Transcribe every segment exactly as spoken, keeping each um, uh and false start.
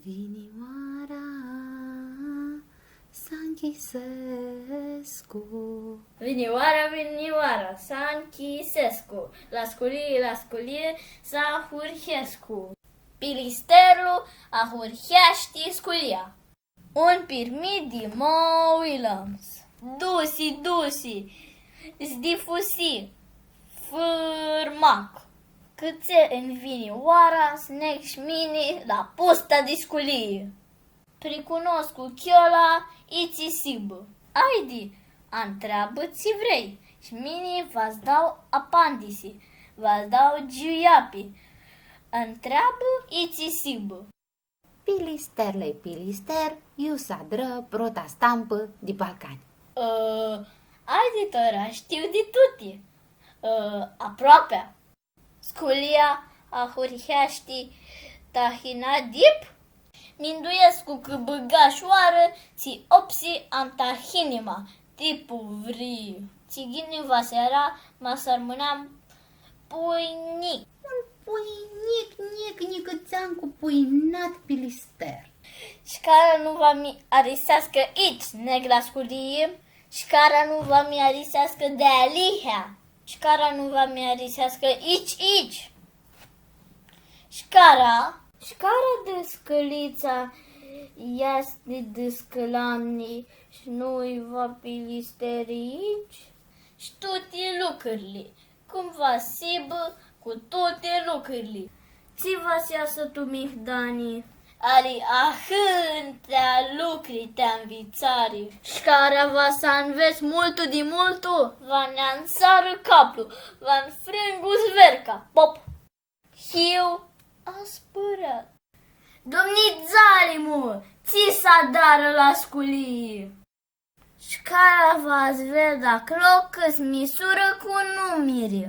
Vini oara s-anchisescu. Vini oara, vini oara s-anchisescu. La sculii, la sculii s-ahurhescu. Pilisterlu ahurheashti sculia. Un pirmith di moilãmts s-dusi, dusi, s-difusi, fãrmac. Cãtse nj-vini oara s-neg sh-mini la pusta di sculii. Pricunoscu chiola itsi s-hibã. Aidi, antreabã tsi vrei, sh-mini va-ts dau apandisi, va-ts dau giuiapi. Antreabã itsi s-hibã. Pilisterlei pilister, iu s-adrã prota stampã di Balcani. Ã, aidi tora shtiu di tuti. Ã, aproapea. Sculia ahurheashti tahina dip? Minduescu cã bãgash oarã tsi opsi ãn tahinima, tipu vri. Tsi ghini va s-eara, ma s-armãneam pui njic. Un pui njic, njic, njicãtsean cu puinat pilister. Sh-cara nu va mi ariseascã itsi, neg la sculii, sh-cara nu va mi ariseascã dealihea, sh-cara nu va mi ariseascã itsi, itsi. Sh-cara, sh-cara dãscãlitsa easti dãscãlamni sh-nu-lj va pilisteri itsi. Sh-tuti lucrili, cum va s-hibã cu tuti lucrili. Tsi va s-easã tu mihdani? Ari ahãntea lucri ti anvitsari. Sh-cara va s-anvets multu di multu, va nj-ansarã caplu, va nj-frãngu zverca. Pop! Hiu aspãrat. Dumnidzalimu, tsi s-adarã la sculii? Sh-cara va s-ved aclo cã s-misurã cu numiri.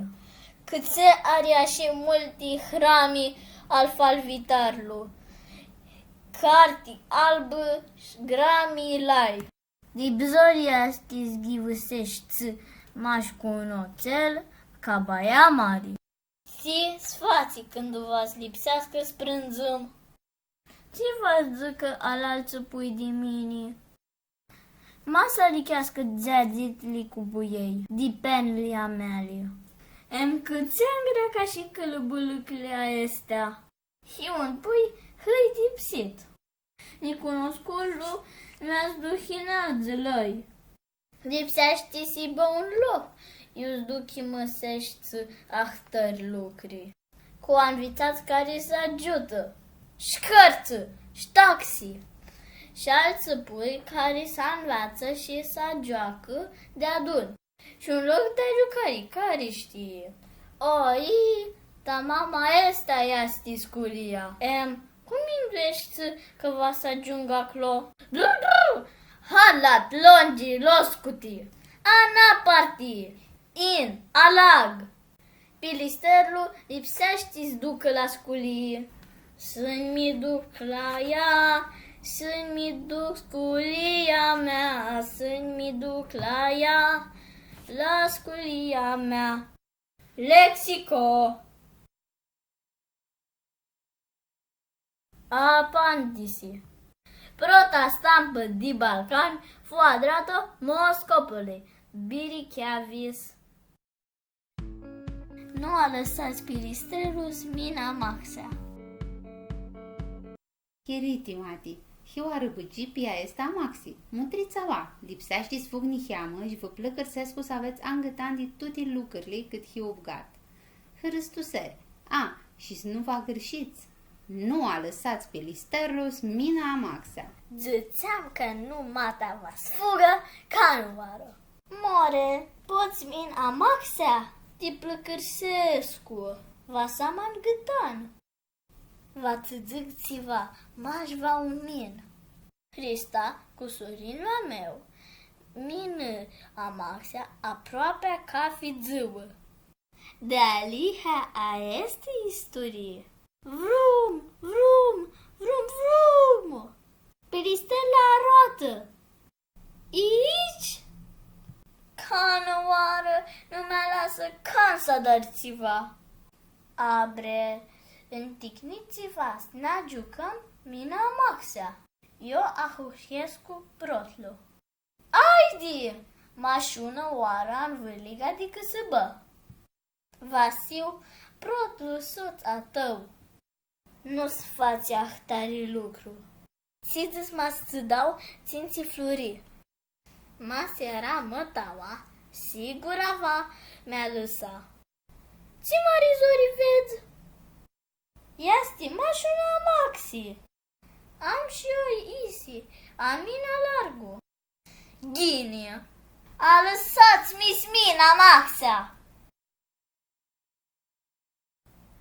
Cãtse ari ashi multi hrami alfalvitarlu, carti albã sh-grami lai. Di bzori easti s-ghivãseshti mash cu un otsel ca baia mari. Tsi s-fatsi cãndu va s-lipseascã s-prãndzãm? Tsi va s-dzãcã alaltsã pui di mini? Ma s-alicheascã dzeadzitli cu buiei di penli a meali. Em, cãtse angreacã shi cãlãbãlãcli aestea. Hiu un pui hãidipsit. Nicunusculu mi-azduhina dzãlãi. Lipseashti s-hibã un loc iu s-duchimãseshti ahtãri lucri. Cu anvitsats cari s-agiutã, sh-cãrtsã, sh-taxi, sh-altsã pui cari s-anveatsã shi s-agioacã deadun. Shi un loc di agiucari, cari shtii? Oi, tamam aestã easti sculia. Em, cum mindueshti cã va s-agiungã aclo? Blu, blu! Halat, longi, loscuti! Anaparti! In, alag! Pilisterlu lipseashti s-ducã la sculii. S-nj-mi duc la ea, s-nj-mi duc sculia mea, s-nj-mi duc la ea, la sculia mea. Lexico. Apandisi. Prota stampã di Balcan fu adratã Moscopoli, Biricheavis. Nu alãsats pilisterlu s-minã amaxea. Chiriti mati, hiu arãbãgi pi aestã amaxi. Mutrits aua, lipseashti s-fug niheamã shi vã plãcãrsescu s-avets angãtan di tuti lucrili cãt hiu ubgat. Hãristuseri. A, shi s-nu vã agãrshits, nu alãsats pilisterlu s-minã amaxea. Dzãtseam cã numata va s-fugã canãoarã. More, pots s-minã amaxea? Ti plãcãrsescu, va s-am angãtan. Va tsã dzãc tsiva, mash va u min. Hrista, cusurinlu a meu, minã amaxea aproapea cafi dzuã. Dealihea aestã isturii. Vrum, vrum, vrum, vrum! Pilisterlu aroatã! Itsi? Canãoarã nu mi alasã can s-adar tsiva. Abre, nticni tsiva, s-nã agiucãm? Mina Amaxea, eu ahurhescu protlu. Aidi! Mash unã oarã anvãrliga di cãsãbã. Va s-hiu protlu sots a tãu. Nu s-fatsi ahtari lucru. Tsi dzãts ma s-tsã dau tsintsi fluri? Ma s-eara mãtaua, sigura va mi alãsa. Tsi mari zori vedz? Easti mash unã amaxi. Am shi eu isi, a mea largu. Ghini. Alãsats-mi s-, Mina Amaxea.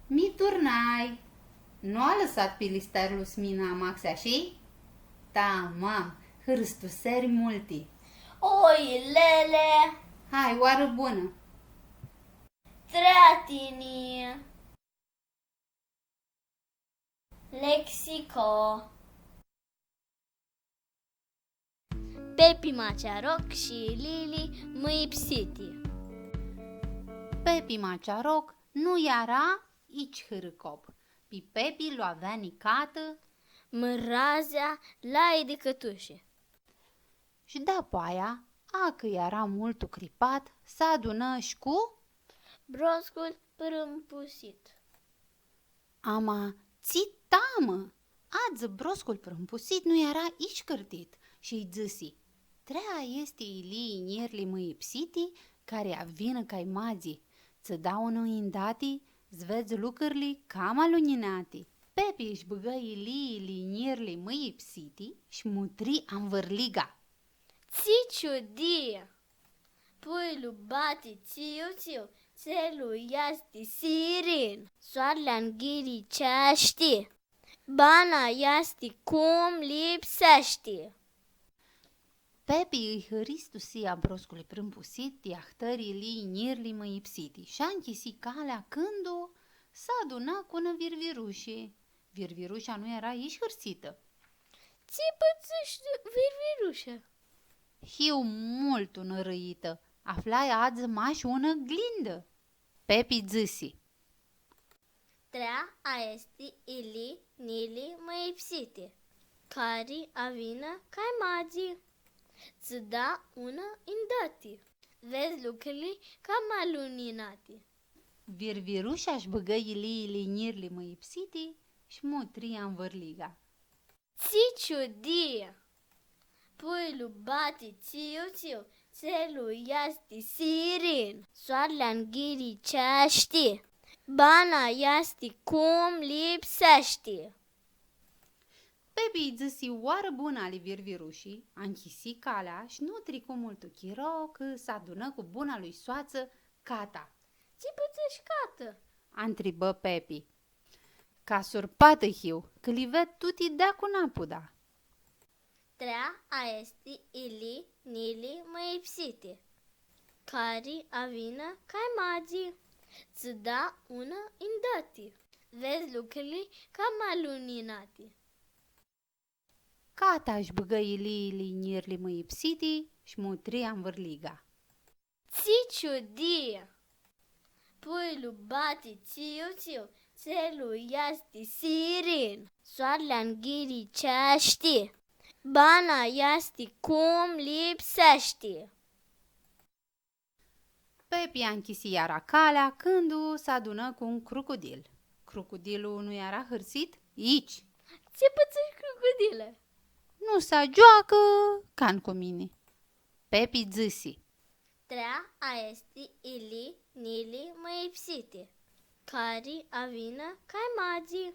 Mi turnai. Nu alãsat pilistarlu s-, Mina Amaxea, shi? Tamam, hãristuseri multi. Oi, lele! Hai, oarã bunã! Trea tini! Lexico. Pepi Maciaroc shi iliili mãyipsiti. Pepi Maciaroc nu eara ici hãricop. Pi Pepi lu avea nicatã mãrazea lai di cãtushi. Shi dapoaia, a cã eara multu cripat, s-adunã shi cu broscul prãmpusit. Ama tsi tamã! Adzã broscul prãmpusit nu eara ici cãrtit shi lji dzãsi: Trea aesti ilii njirli mãyipsiti cari avinã ca-i madzi, tsã dau unã indati, s-vedz lucrili cama luninati. Pepi sh-bãgã iliili njirli mãyipsiti sh-mutri anvãrliga. Tsi ciudii! Puilu bati tsiu-tsiu, tserlu easti sirin, soarli anghiriceashti, bana easti cum lipseashti. Pepi lji hãristusi a broscului prãmpusit ti ahtãri ilii njirli mãyipsiti, sh-anchisi calea cãndu s-adunã cu unã virvirushi. Virvirusha nu eara ici hãrsitã. Tsi pãtsãsh, virvirusha? Hiu multu nãrãitã, aflai adzã mash unã glindã. Pepi dzãsi: Trea aesti ilii njirli mãyipsiti, cari avinã ca-i madzi, tsã da unã indati, vedz lucrili cama luninati. Virvirusha sh-bãgã iliili njirli mãyipsiti sh-mutri anvãrliga. Tsi ciudii! Puilu bati tsiu-tsiu, tserlu easti sirin, soarli anghiriceashti, bana easti cum lipseashti. Pepi lji dzãsi oarã bunã ali virvirushi, anchisi calea sh-nu tricu multu chiro cã s-adunã cu buna lui soatsã Cata. Tsi pãtsãsh, Cata? Antribã Pepi. Ca surpatã hiu, cã li ved tuti dea cu napuda. Trea aesti ilii njirli mãyipsiti, cari avinã ca-i madzi, tsã da unã indati, vedz lucrili cama luninati. Cata sh-bãgã iliili njirli mãyipsiti sh-mutri anvãrliga. Tsi ciudii! Puilu bati tsiu-tsiu, tserlu easti sirin, soarli anghiriceashti, bana easti cum lipseashti. Pepi anchisi iara calea, cãndu s-adunã cu un crucudil. Crucudilu nu eara hãrsit? Ici. Tsi pãtsãsh, crucudile? Nu s-agioacã can cu mini. Pepi dzãsi: Trea aesti ilii njirli mãyipsiti, cari avinã ca-i madzi,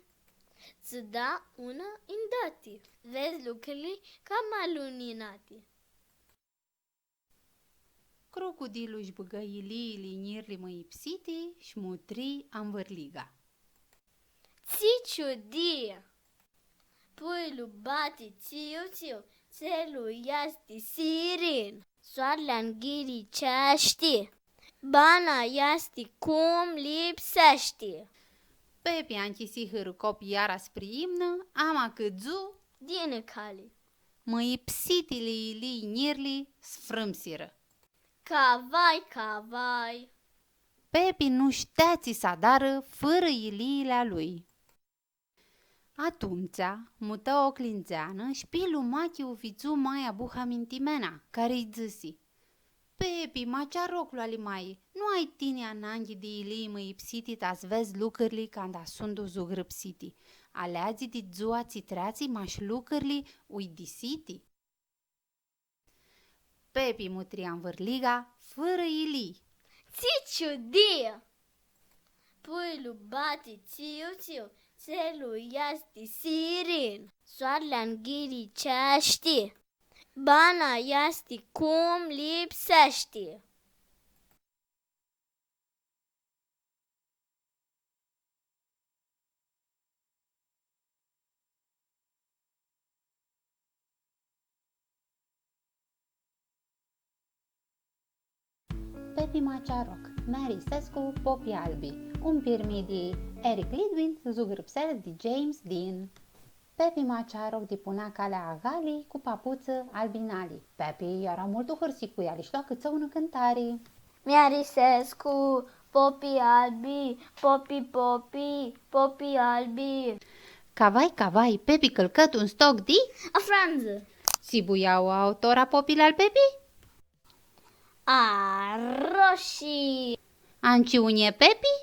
tsã da unã indati, vedz lucrili cama luninati. Crucudilu sh-bãgã iliili njirli mãyipsiti sh-mutri anvãrliga. Tsi ciudii! Puilu bati tsiu-tsiu, tserlu easti sirin, soarli anghiriceashti, bana easti cum lipseashti. Pepi anchisi hãricop iara spri imnã, ama cãdzu di nãcali. Mãyipsitili ilii njirli s-frãmsirã. Cavai, cavai! Pepi nu shtea tsi s-adarã fãrã iliili a lui. Atumtsea, mutã oclji ndzeanã shi pi lumachi u vidzu maia buha mintimena, cari-lj dzãsi: „Pepi, maciaroclu ali mai, nu ai tini ananghi di ilii mãyipsiti ta s-vedz lucrili canda suntu zugrãpsiti. Aleadzi di dzua tsi treatsi, mash lucrili uidisiti.” Pepi mutri anvãrliga, fãrã ilii. Tsi ciudii! Puilu bati tsiu-tsiu, tserlu easti sirin, soarli anghiriceashti, bana easti cum lipseashti. Pepi Maciaroc, Mary Sescu, Popi albi, un pirmith di Eric Lidwin, zugrãpsel di James Dean. Pepi Maciaroc dipunea calea a Gali cu paputsã albi nali. Pepi eara multu hãrsit cu eali shi lu acãtsã unã cãntari. Mi-arisescu, popi albi, popi, popi, popi albi. Cavai, cavai, Pepi cãlcã tu un stoc di afrandzã. Tsi buiau tora popili al Pepi? Aroshi. Anciunje Pepi?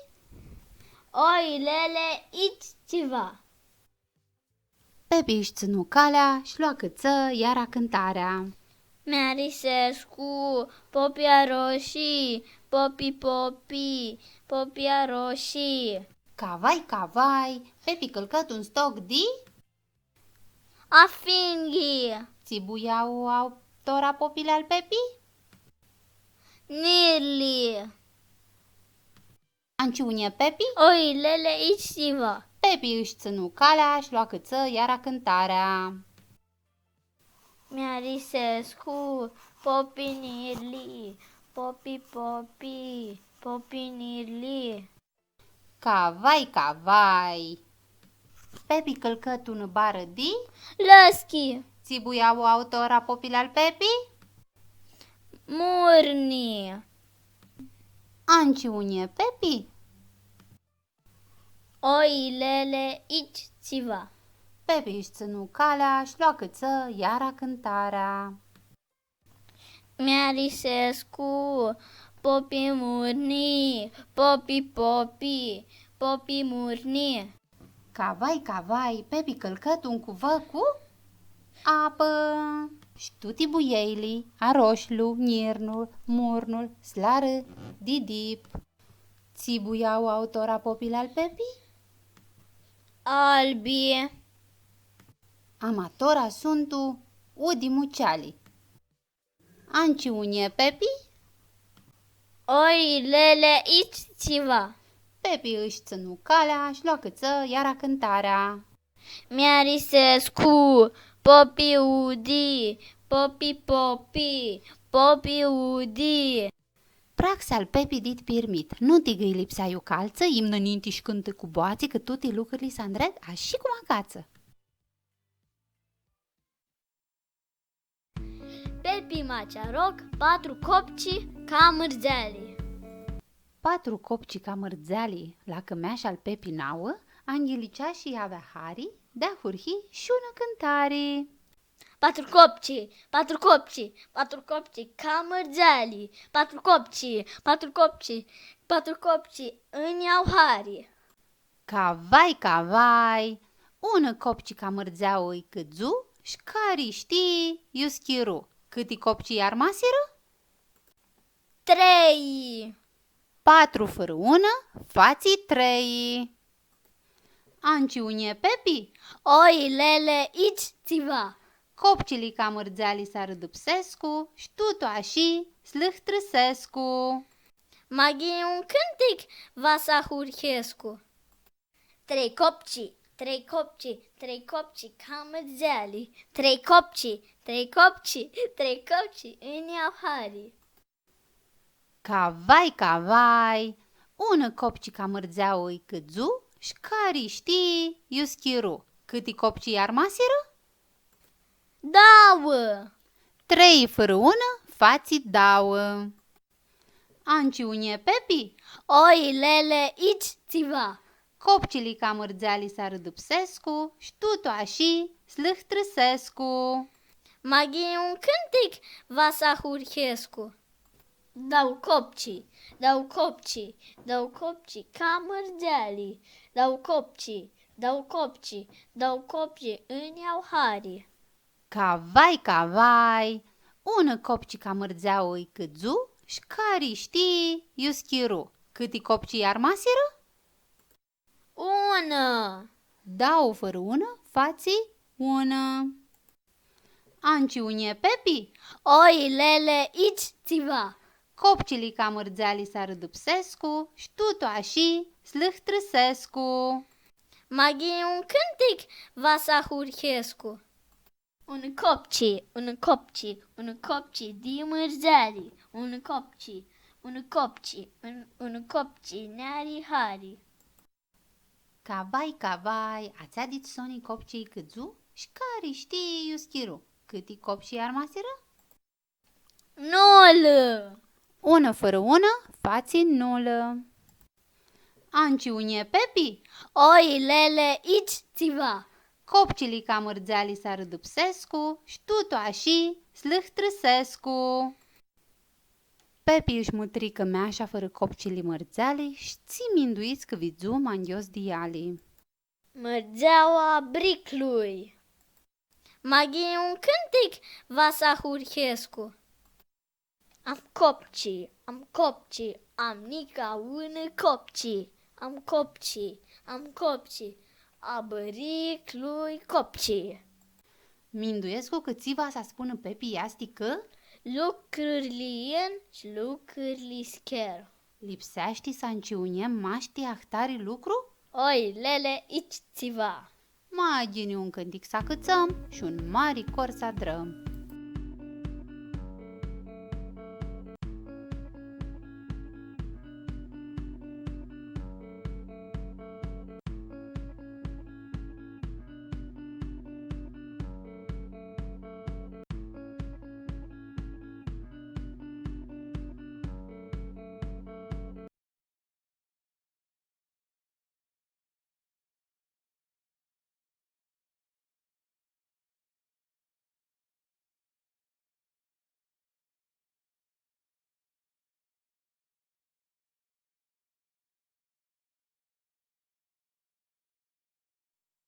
Oi, lele, itsi tsiva. Pepi sh-tsãnu calea sh-lu acãtsã iara cãntarea. Mi-arisescu, popi aroshi, popi, popi, popi aroshi. Cavai, cavai, Pepi cãlcã tu un stoc di afinghi. Tsi buiau tora popili al Pepi? Nirli. Anciunje Pepi? Oi, lele, itsi tsiva. Pepi sh-tsãnu calea sh-lu acãtsã iara cãntarea. Mi-arisescu, popi nirli, popi, popi, popi nirli. Cavai, cavai. Pepi cãlcã tu unã barã di lãschi. Tsi buiau tora popili al Pepi? Murni. Anciunje Pepi? Oi, lele, itsi tsiva. Pepi sh-tsãnu calea sh-lu acãtsã iara cãntarea. Mi-arisescu, popi murni, popi, popi, popi murni. Cavai, cavai, Pepi cãlcã tu un cuvã cu apã. Sh-tuti buieli, aroshlu, njirnul, murnul, s-larã di dip. Tsi buiau tora popili al Pepi? Albi. Ama tora suntu udi muceali. Anciunje Pepi? Oi, lele, itsi tsiva. Pepi sh-tsãnu calea sh-lu acãtsã iara cãntarea. Mi-arisescu, popi udi, popi, popi, popi udi. Praxea al Pepi dit pirmith, nu ti gãi lipsea iu caltsã, imnã ninti sh-cãntã cu boatsi, cã tuti lucrili s-andreg ashi cum acatsã. Pepi Maciaroc, patru copci ca mãrdzeali. Patru copci ca mãrdzeali, la cãmeasha al Pepi nauã, anghiliceashti avea hari, di ahurhi sh-unã cãntari. Patru copci, patru copci, patru copci ca mãrdzeali, patru copci, patru copci, patru copci ãnj au hari. Cavai, cavai! Unã copci ca mãrdzeauã lji cãdzu, sh-cari shtii iu s-chiru. Cãti copci lj-armasirã? Trei. Patru fãrã unã fatsi trei. Anciunje Pepi? Oi, lele, itsi tsiva. Copcili ca mãrdzeali s-arãdãpsescu, sh-tutu ashi s-lãhtrãsescu. Maghi un cãntic va s-ahurhescu. Trei copci, trei copci, trei copci ca mãrdzeali, trei copci, trei copci, trei copci ãnj au hari. Cavai, cavai! Unã copci ca mãrdzeauã lji cãdzu, sh-cari shtii iu s-chiru. Cãti copci lj-armasirã? Dauã! Trei fãrã unã fatsi dauã. Anciunje Pepi? Oi, lele, itsi tsiva. Copcili ca mãrdzeali s-arãdãpsescu, sh-tutu ashi s-lãhtrãsescu. Ma ghini un cãntic va s-ahurhescu. Dau copci, dau copci, dau copci ca mãrdzeali, dau copci, dau copci, dau copci, ãnj au hari. Cavai, cavai! Unã copci ca mãrdzeauã ãlj cãdzu, sh-cari shtii iu s-chiru. Cãti copci armasirã? Unã! Dau fãrã unã fatsi unã. Anciunje, Pepi? Oi, lele, ici tsiva. Copcili ca mãrdzeali s-arãdãpsescu, sh-tutu ashi s-lãhtrãsescu. Ma ghini un cãntic va s-ahurhescu. Un copci, un copci, un copci di mãrdzeali, un copci, un copci, un, un copci nj-ari hari. Cavai, cavai, atsea dit soni copci ãlj cãdzu, sh-cari shtii iu s-chiru. Cãti copci armasirã? Nulã! Unã fãrã unã fatsi nulã. Anciunje, Pepi? Oi, lele, ici tsiva. Copcili ca mãrdzeali s-arãdãpsescu, sh-tutu ashi s-lãhtrãsescu. Pepi ãsh mutri cãmeasha fãrã copcili mãrdzeali, sh-tsi minduits cã vidzu ma nghios di eali. Mãrdzeaua briclui. Ma ghini un cãntic va s-ahurhescu. Am copci, am copci, am nica unã copci. Am copci, am copci, a briclui copci. Minduescu cã tsi va s-spunã Pepi easti cã lucrurli yin shi lucrurli s-cher. Lipseashti s-anciunjem mash ti ahtari lucru? Oi, lele, ici tsiva. Ma ghini un cãntic s-acãtsãm shi un mari cor s-adrãm.